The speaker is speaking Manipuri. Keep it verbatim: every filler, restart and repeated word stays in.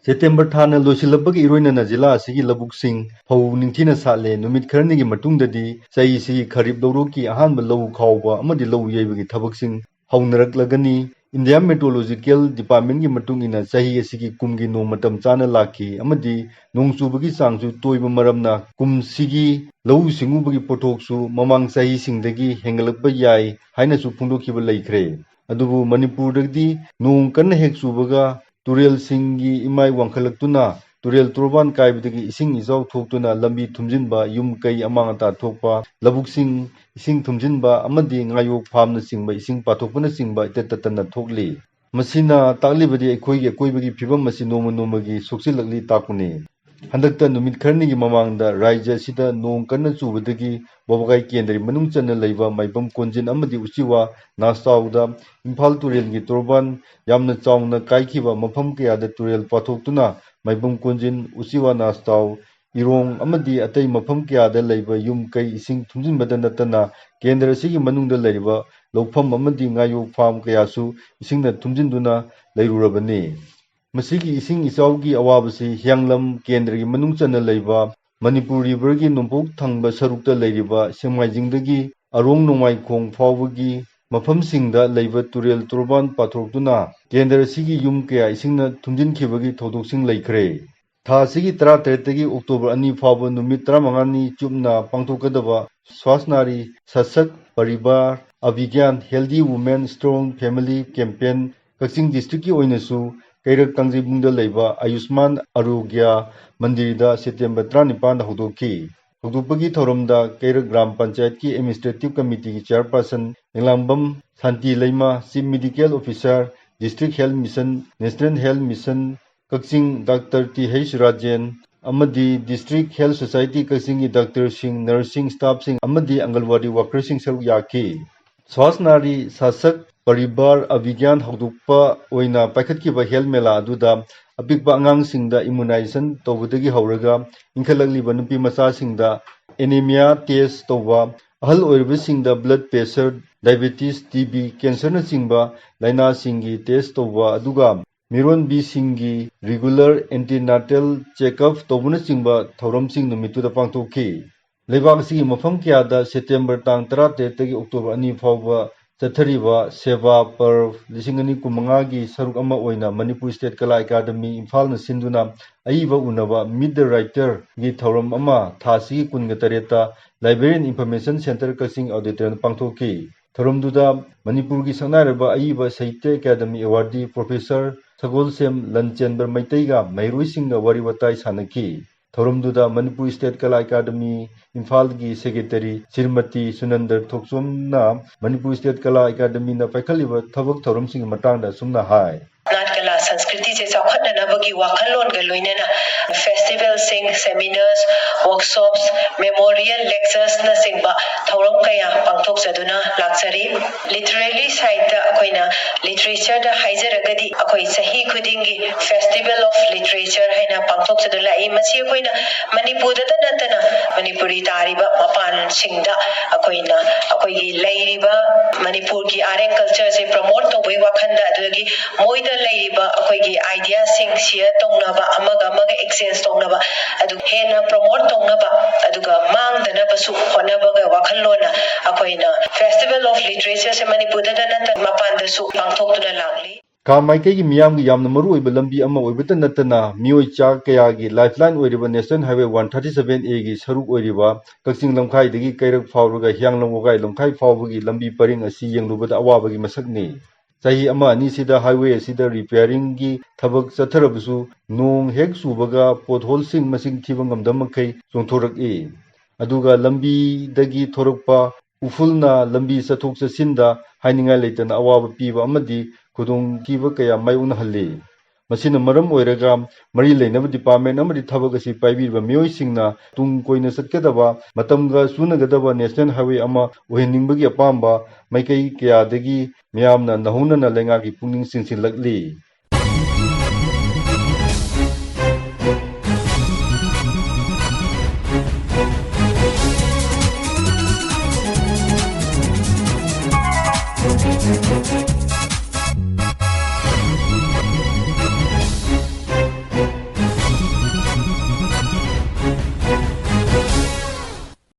ꯁꯦꯞꯇꯦꯝꯕꯔ ꯊꯥꯅ ꯂꯣꯏꯁꯤꯜꯂꯛꯄꯒ ꯏꯔꯣꯏꯅꯅ ꯖꯤꯂꯥ ꯑꯁꯤꯒꯤ ꯂꯧꯕꯨꯛꯁꯤꯡ ꯐꯧ ꯅꯤꯡꯊꯤꯅ ꯁꯥꯠꯂꯦ꯫ ꯅꯨꯃꯤꯠ ꯈꯔꯅꯤꯒꯤ ꯃꯇꯨꯡꯗꯗꯤ ꯆꯍꯤꯁꯤꯒꯤ ꯈꯔꯤꯞ ꯂꯧꯔꯣꯛꯀꯤ ꯑꯍꯥꯟꯕ ꯂꯧ ꯈꯥꯎꯕ ꯑꯃꯗꯤ ꯂꯧ ꯌꯩꯕꯒꯤ ꯊꯕꯛꯁꯤꯡ ꯍꯧꯅꯔꯛꯂꯒꯅꯤ꯫ ꯏꯟꯗꯤꯌꯥ ꯃꯦꯇ꯭ꯔꯣꯂꯣꯖꯤꯀꯦꯜ ꯗꯤꯄꯥꯔꯠꯃꯦꯟꯒꯤ ꯃꯇꯨꯡ ꯏꯟꯅ ꯆꯍꯤ ꯑꯁꯤꯒꯤ ꯀꯨꯝꯒꯤ ꯅꯣꯡ ꯃꯇꯝ ꯆꯥꯅ ꯂꯥꯛꯈꯤ ꯑꯃꯗꯤ ꯅꯣꯡ ꯆꯨꯕꯒꯤ ꯆꯥꯡꯁꯨ ꯇꯣꯏꯕ ꯃꯔꯝꯅ ꯀꯨꯝꯁꯤꯒꯤ ꯂꯧꯎ ꯁꯤꯡꯎꯕꯒꯤ ꯄꯣꯠꯊꯣꯛꯁꯨ ꯃꯃꯥꯡ ꯆꯍꯤꯁꯤꯡꯗꯒꯤ ꯍꯦꯟꯒꯠꯂꯛꯄ ꯌꯥꯏ ꯍꯥꯏꯅꯁꯨ ꯐꯣꯡꯗꯣꯛꯈꯤꯕ ꯂꯩꯈ꯭ꯔꯦ꯫ ꯑꯗꯨꯕꯨ ꯃꯅꯤꯄꯨꯔꯗꯗꯤ ꯅꯣꯡ ꯀꯟꯅ ꯍꯦꯛ ꯆꯨꯕꯒ ꯇꯨꯔꯦꯜꯁꯤꯡꯒꯤ ꯏꯃꯥꯏ ꯋꯥꯡꯈꯠꯂꯛꯇꯨꯅ ꯇꯨꯔꯦꯜ ꯇꯣꯔꯕꯥꯟ ꯀꯥꯏꯕꯗꯒꯤ ꯏꯁꯤꯡ ꯏꯆꯥꯎ ꯊꯣꯛꯇꯨꯅ ꯂꯝꯕꯤ ꯊꯨꯝꯖꯤꯟꯕ, ꯌꯨꯝ ꯀꯩ ꯑꯃꯥꯡ ꯑꯇꯥ ꯊꯣꯛꯄ, ꯂꯧꯕꯨꯛꯁꯤꯡ ꯏꯁꯤꯡ ꯊꯨꯝꯖꯤꯟꯕ ꯑꯃꯗꯤ ꯉꯥꯌꯣꯛ ꯐꯥꯝꯅꯆꯤꯡꯕ ꯏꯁꯤꯡ ꯄꯥꯊꯣꯛꯄꯅꯆꯤꯡꯕ ꯏꯇꯠ ꯇꯠꯇꯅ ꯊꯣꯛꯂꯤ꯫ ꯃꯁꯤꯅ ꯇꯥꯛꯂꯤꯕꯗꯤ ꯑꯩꯈꯣꯏꯒꯤ ꯑꯀꯣꯏꯕꯒꯤ ꯐꯤꯕꯝ ꯑꯁꯤ ꯅꯣꯡꯃ ꯅꯣꯡꯃꯒꯤ ꯁꯣꯛꯆꯤꯜꯂꯛꯂꯤ ꯇꯥꯛꯄꯅꯤ꯫ ꯍꯟꯗꯛꯇ ꯅꯨꯃꯤꯠ ꯈꯔꯅꯤꯒꯤ ꯃꯃꯥꯡꯗ ꯔꯥꯖ꯭ꯌ ꯑꯁꯤꯗ ꯅꯣꯡ ꯀꯟꯅ ꯆꯨꯕꯗꯒꯤ ꯋꯥꯕꯒꯥꯏ ꯀꯦꯟꯗ꯭ꯔꯒꯤ ꯃꯅꯨꯡ ꯆꯟꯅ ꯂꯩꯕ ꯃꯥꯏꯕꯝ ꯀꯣꯟꯖꯤꯟ ꯑꯃꯗꯤ ꯎꯆꯤꯋꯥ ꯅꯥꯁꯇꯥꯎꯗ ꯏꯝꯐꯥꯜ ꯇꯨꯔꯦꯜꯒꯤ ꯇꯣꯔꯕꯥꯟ ꯌꯥꯝꯅ ꯆꯥꯎꯅ ꯀꯥꯏꯈꯤꯕ, ꯃꯐꯝ ꯀꯌꯥꯗ ꯇꯨꯔꯦꯜ ꯄꯥꯊꯣꯛꯇꯨꯅ ꯃꯥꯏꯕꯝ ꯀꯣꯟꯖꯤꯟ, ꯎꯆꯤꯋꯥ ꯅꯥꯁꯇꯥꯎ, ꯏꯔꯣꯡ ꯑꯃꯗꯤ ꯑꯇꯩ ꯃꯐꯝ ꯀꯌꯥꯗ ꯂꯩꯕ ꯌꯨꯝ ꯀꯩ ꯏꯁꯤꯡ ꯊꯨꯝꯖꯤꯟꯕꯗ ꯅꯠꯇꯅ ꯀꯦꯟꯗ꯭ꯔ ꯑꯁꯤꯒꯤ ꯃꯅꯨꯡꯗ ꯂꯩꯔꯤꯕ ꯂꯧꯐꯝ ꯑꯃꯗꯤ ꯉꯥꯌꯣꯛ ꯐꯥꯝ ꯀꯌꯥꯁꯨ ꯏꯁꯤꯡꯅ ꯊꯨꯝꯖꯤꯟꯗꯨꯅ ꯂꯩꯔꯨꯔꯕꯅꯤ꯫ ꯃꯁꯤꯒꯤ ꯏꯁꯤꯡ ꯏꯆꯥꯎꯒꯤ ꯑꯋꯥꯕꯁꯤ ꯍꯤꯌꯥꯡꯂꯝ ꯀꯦꯟꯗ꯭ꯔꯒꯤ ꯃꯅꯨꯡ ꯆꯟꯅ ꯂꯩꯕ ꯃꯅꯤꯄꯨꯔ ꯔꯤꯚꯔꯒꯤ ꯅꯣꯡꯄꯣꯛ ꯊꯪꯕ ꯁꯔꯨꯛꯇ ꯂꯩꯔꯤꯕ ꯁꯦꯡꯃꯥꯏꯖꯤꯡꯗꯒꯤ ꯑꯔꯣꯡ ꯅꯣꯡꯃꯥꯏꯈꯣꯡ ꯐꯥꯎꯕꯒꯤ ꯃꯐꯝꯁꯤꯡꯗ ꯂꯩꯕ ꯇꯨꯔꯦꯜ ꯇꯣꯔꯕꯥꯟ ꯄꯥꯊꯣꯛꯇꯨꯅ ꯀꯦꯟꯗ꯭ꯔ ꯑꯁꯤꯒꯤ ꯌꯨꯝ ꯀꯌꯥ ꯏꯁꯤꯡꯅ ꯊꯨꯝꯖꯤꯟꯈꯤꯕꯒꯤ ꯊꯧꯗꯣꯛꯁꯤꯡ ꯂꯩꯈ꯭ꯔꯦ꯫ ꯊꯥ ꯑꯁꯤꯒꯤ ꯇꯔꯥꯇꯔꯦꯠꯇꯒꯤ ꯑꯣꯛꯇꯣꯕꯔ ꯑꯅꯤ ꯐꯥꯎꯕ ꯅꯨꯃꯤꯠ ꯇꯔꯥꯃꯉꯥꯅꯤ ꯆꯨꯞꯅ ꯄꯥꯡꯊꯣꯛꯀꯗꯕ Swasth Nari Sashakt Parivar Abhiyan, healthy women strong family campaign ꯀꯛꯆꯤꯡ ꯗꯤꯁꯇ꯭ꯔꯤꯛꯀꯤ ꯑꯣꯏꯅꯁꯨ ꯀꯩꯔꯛ ꯀꯥꯡꯖꯩꯕꯨꯡꯗ ꯂꯩꯕ ꯑꯌꯨꯁꯃꯥꯟ ꯑꯔꯣꯒ꯭ꯌ ꯃꯟꯗꯤꯔꯗ ꯁꯦꯞꯇꯦꯝꯕꯔ ꯇꯔꯥꯅꯤꯄꯥꯟꯗ ꯍꯧꯗꯣꯛꯈꯤ꯫ ꯍꯧꯗꯣꯛꯄꯒꯤ ꯊꯧꯔꯝꯗ ꯀꯩꯔꯛ ꯒ꯭ꯔꯥꯝ ꯄꯟꯆꯥꯌꯠꯀꯤ ꯑꯦꯗꯃꯤꯅꯤꯁꯇ꯭ꯔꯦꯇꯤꯚ ꯀꯃꯤꯇꯤꯒꯤ chairperson Ninglambam Shanti Leima, chief medical officer, district health mission, national health mission ꯀꯛꯆꯤꯡ ꯗꯥꯛꯇꯔ ꯇꯤ ꯍꯩꯆ ꯔꯥꯖꯦꯟ ꯑꯃꯗꯤ ꯗꯤꯁꯇ꯭ꯔꯤꯛ ꯍꯦꯜꯊ ꯁꯣꯁꯥꯏꯇꯤ ꯀꯛꯆꯤꯡꯒꯤ ꯗꯥꯛꯇꯔꯁꯤꯡ, ꯅꯔꯁꯁꯤꯡ, ꯁ꯭ꯇꯥꯐꯁꯤꯡ ꯑꯃꯗꯤ ꯑꯪꯒꯜꯋꯥꯗꯤ ꯋꯥꯀꯔꯁꯤꯡ ꯁꯔꯨꯛ ꯌꯥꯈꯤ꯫ ꯁ꯭ꯋꯥꯁ ꯅꯥꯔꯤ ꯁꯥꯁꯛ ꯄꯔꯤꯕꯥꯔ ꯑꯚꯤꯒ꯭ꯌꯥꯟ ꯍꯧꯗꯣꯛꯄ ꯑꯣꯏꯅ ꯄꯥꯏꯈꯠꯈꯤꯕ ꯍꯦꯜꯊ ꯃꯦꯂꯥ ꯑꯗꯨꯗ ꯑꯄꯤꯛꯄ ꯑꯉꯥꯡꯁꯤꯡꯗ ꯏꯃꯨꯅꯥꯏꯖꯦꯁꯟ ꯇꯧꯕꯗꯒꯤ ꯍꯧꯔꯒ ꯏꯟꯈꯠꯂꯛꯂꯤꯕ ꯅꯨꯄꯤ ꯃꯆꯥꯁꯤꯡꯗ ꯑꯦꯅꯤꯃꯤꯌꯥ ꯇꯦꯁ ꯇꯧꯕ, ꯑꯍꯜ ꯑꯣꯏꯔꯕꯁꯤꯡꯗ blood pressure, diabetes, T B, ꯀꯦꯟꯁꯔꯅꯆꯤꯡꯕ ꯂꯥꯏꯅꯥꯁꯤꯡꯒꯤ ꯇꯦꯁ ꯇꯧꯕ, ꯑꯗꯨꯒ ꯃꯤꯔꯣꯟꯕꯤꯁꯤꯡꯒꯤ regular antenatal checkup ꯇꯧꯕꯅꯆꯤꯡꯕ ꯊꯧꯔꯝꯁꯤꯡ ꯅꯨꯃꯤꯠꯇꯨꯗ ꯄꯥꯡꯊꯣꯛꯈꯤ꯫ ꯂꯩꯕꯥꯛ ꯑꯁꯤꯒꯤ ꯃꯐꯝ ꯀꯌꯥꯗ ꯁꯦꯞꯇꯦꯝꯕꯔ ꯇꯥꯡ ꯇꯔꯥꯇꯔꯦꯠꯇꯒꯤ ꯑꯣꯛꯇꯣꯕꯔ ꯑꯅꯤ ꯐꯥꯎꯕ ꯆꯠꯊꯔꯤꯕ ꯁꯦꯕꯥ ꯄꯔꯕ ꯂꯤꯁꯤꯡ ꯑꯅꯤ ꯀꯨꯟꯃꯉꯥꯒꯤ ꯁꯔꯨꯛ ꯑꯃ ꯑꯣꯏꯅ ꯃꯅꯤꯄꯨꯔ ꯁ꯭ꯇꯦꯠ ꯀꯂꯥ ꯑꯦꯀꯥꯗꯃꯤ ꯏꯝꯐꯥꯜꯅ ꯁꯤꯟꯗꯨꯅ ꯑꯏꯕ ꯎꯅꯕ Meet the Writerꯒꯤ ꯊꯧꯔꯝ ꯑꯃ ꯊꯥ ꯑꯁꯤꯒꯤ ꯀꯨꯟꯒ ꯇꯔꯦꯠꯇ Library and Information Centre ꯀꯛꯆꯤꯡ auditoriumꯗ ꯄꯥꯡꯊꯣꯛꯈꯤ꯫ ꯊꯧꯔꯝꯗꯨꯗ ꯃꯅꯤꯄꯨꯔꯒꯤ ꯁꯛꯅꯥꯏꯔꯕ ꯑꯏꯕ ꯁꯥꯍꯤꯇ꯭ꯌ ꯑꯦꯀꯥꯗꯃꯤ awardee Professor ꯁꯒꯣꯜꯁꯦꯝ ꯂꯟꯆꯦꯟꯕ ꯃꯩꯇꯩꯒ ꯃꯍꯩꯔꯣꯏꯁꯤꯡꯒ ꯋꯥꯔꯤ ꯋꯥꯇꯥꯏ ꯁꯥꯟꯅꯈꯤ꯫ ꯊꯧꯔꯝꯗꯨꯗ ꯃꯅꯤꯄꯨꯔ ꯁ꯭ꯇꯦꯠ ꯀꯂꯥ ꯑꯦꯀꯥꯗꯃꯤ ꯏꯝꯐꯥꯜꯒꯤ ꯁꯦꯀ꯭ꯔꯦꯇꯔꯤ ꯁ꯭ꯔꯤꯃꯇꯤ ꯁꯨꯅꯟꯗ ꯊꯣꯛꯆꯣꯝꯅ ꯃꯅꯤꯄꯨꯔ ꯁ꯭ꯇꯦꯠ ꯀꯂꯥ ꯑꯦꯀꯥꯗꯃꯤꯅ ꯄꯥꯏꯈꯠꯂꯤꯕ ꯊꯕꯛ ꯊꯧꯔꯝꯁꯤꯡꯒꯤ ꯃꯇꯥꯡꯗ ꯑꯁꯨꯝꯅ ꯍꯥꯏ꯫ ꯅꯥꯠ ꯀꯂꯥ ꯁꯪꯁꯀ꯭ꯔꯤꯇꯤꯁꯦ ꯆꯥꯎꯈꯠꯅꯅꯕꯒꯤ ꯋꯥꯈꯜꯂꯣꯟꯒ ꯂꯣꯏꯅꯅ festivalꯁꯤꯡ, seminars, workshops, memorial lecturesꯅꯆꯤꯡꯕ ꯊꯧꯔꯝ ꯀꯌꯥ ꯄꯥꯡꯊꯣꯛꯆꯗꯨꯅ ꯂꯥꯛꯆꯔꯤ꯫ Literary sideꯇ ꯑꯩꯈꯣꯏꯅ literature ꯍꯥꯏꯖꯔꯒꯗꯤ ꯑꯩꯈꯣꯏ ꯆꯍꯤ ꯈꯨꯗꯤꯡꯒꯤ Festival of Literature ꯍꯥꯏꯅ ꯄꯥꯡꯊꯣꯛꯆꯗꯨꯅ ꯂꯥꯛꯏ꯫ ꯃꯁꯤ ꯑꯩꯈꯣꯏꯅ ꯃꯅꯤꯄꯨꯔꯗꯇ ꯅꯠꯇꯅ ꯃꯅꯤꯄꯨꯔꯤ ꯇꯥꯔꯤꯕ ꯃꯄꯥꯟꯁꯤꯡꯗ ꯑꯩꯈꯣꯏꯅ ꯑꯩꯈꯣꯏꯒꯤ ꯂꯩꯔꯤꯕ ꯃꯅꯤꯄꯨꯔꯒꯤ art and cultureꯁꯦ promote ꯇꯧꯕꯒꯤ ꯋꯥꯈꯜꯗ, ꯑꯗꯨꯗꯒꯤ ꯃꯣꯏꯗ ꯂꯩꯔꯤꯕ ꯑꯩꯈꯣꯏꯒꯤ ideaꯁꯤꯡ share ꯇꯧꯅꯕ, ꯑꯃꯒ ꯑꯃꯒ exchange ꯇꯧꯅꯕ, ꯑꯗꯨ ꯍꯦꯟꯅ promote ꯇꯧꯅꯕ, ꯑꯗꯨꯒ ꯃꯥꯡꯗꯅꯕꯁꯨ ꯍꯣꯠꯅꯕꯒ ꯋꯥꯈꯜꯂꯣꯟꯅ ꯑꯩꯈꯣꯏꯅ Festival of Literatureꯁꯦ ꯃꯅꯤꯄꯨꯔꯗꯇ ꯅꯠꯇꯅ ꯃꯄꯥꯟꯗꯁꯨ ꯄꯥꯡꯊꯣꯛꯇꯨꯅ ꯂꯥꯛꯂꯤ꯫ ꯈꯥ ꯃꯥꯏꯀꯩꯒꯤ ꯃꯤꯌꯥꯝꯒꯤ ꯌꯥꯝꯅ ꯃꯔꯨꯑꯣꯏꯕ ꯂꯝꯕꯤ ꯑꯃ ꯑꯣꯏꯕꯇ ꯅꯠꯇꯅ ꯃꯤꯑꯣꯏ ꯆꯥ ꯀꯌꯥꯒꯤ lifeline ꯑꯣꯏꯔꯤꯕ National Highway one thirty seven Aꯒꯤ ꯁꯔꯨꯛ ꯑꯣꯏꯔꯤꯕ ꯀꯛꯆꯤꯡ ꯂꯝꯈꯥꯏꯗꯒꯤ ꯀꯩꯔꯛ ꯐꯥꯎꯔꯒ ꯍꯤꯌꯥꯡꯂꯝ ꯋꯥꯒꯥꯏ ꯂꯝꯈꯥꯏ ꯐꯥꯎꯕꯒꯤ ꯂꯝꯕꯤ ꯄꯔꯤꯡ ꯑꯁꯤ ꯌꯦꯡꯂꯨꯕꯗ ꯑꯋꯥꯕꯒꯤ ꯃꯁꯛꯅꯤ꯫ ꯆꯍꯤ ꯑꯃ ꯑꯅꯤꯁꯤꯗ highway ꯑꯁꯤꯗ repairingꯒꯤ ꯊꯕꯛ ꯆꯠꯊꯔꯕꯁꯨ ꯅꯣꯡ ꯍꯦꯛ ꯆꯨꯕꯒ potholeꯁꯤꯡ ꯃꯁꯤꯡ ꯊꯤꯕ ꯉꯝꯗꯕ ꯃꯈꯩ ꯆꯣꯡꯊꯣꯔꯛꯏ꯫ ꯑꯗꯨꯒ ꯂꯝꯕꯤꯗꯒꯤ ꯊꯣꯔꯛꯄ ꯎꯐꯨꯜꯅ ꯂꯝꯕꯤ ꯆꯠꯊꯣꯛ ꯆꯠꯁꯤꯟꯗ ꯍꯥꯏꯅꯤꯡꯉꯥꯏ ꯂꯩꯇꯅ ꯑꯋꯥꯕ ꯄꯤꯕ ꯑꯃꯗꯤ ꯈꯨꯗꯣꯡꯊꯤꯕ ꯀꯌꯥ ꯃꯥꯌꯣꯛꯅꯍꯜꯂꯤ꯫ ꯃꯁꯤꯅ ꯃꯔꯝ ꯑꯣꯏꯔꯒ ꯃꯔꯤ ꯂꯩꯅꯕ department ꯑꯃꯗꯤ ꯊꯕꯛ ꯑꯁꯤ ꯄꯥꯏꯕꯤꯔꯤꯕ ꯃꯤꯑꯣꯏꯁꯤꯡꯅ ꯇꯨꯡ ꯀꯣꯏꯅ ꯆꯠꯀꯗꯕ, ꯃꯇꯝꯒ ꯆꯨꯅꯒꯗꯕ National Highway ꯑꯃ ꯑꯣꯏꯍꯟꯅꯤꯡꯕꯒꯤ ꯑꯄꯥꯝꯕ ꯃꯥꯏꯀꯩ ꯀꯌꯥꯗꯒꯤ ꯃꯤꯌꯥꯝꯅ ꯅꯧꯍꯧꯅꯅ ꯂꯩꯉꯥꯛꯀꯤ ꯄꯨꯛꯅꯤꯡ ꯆꯤꯡꯁꯤꯜꯂꯛꯂꯤ꯫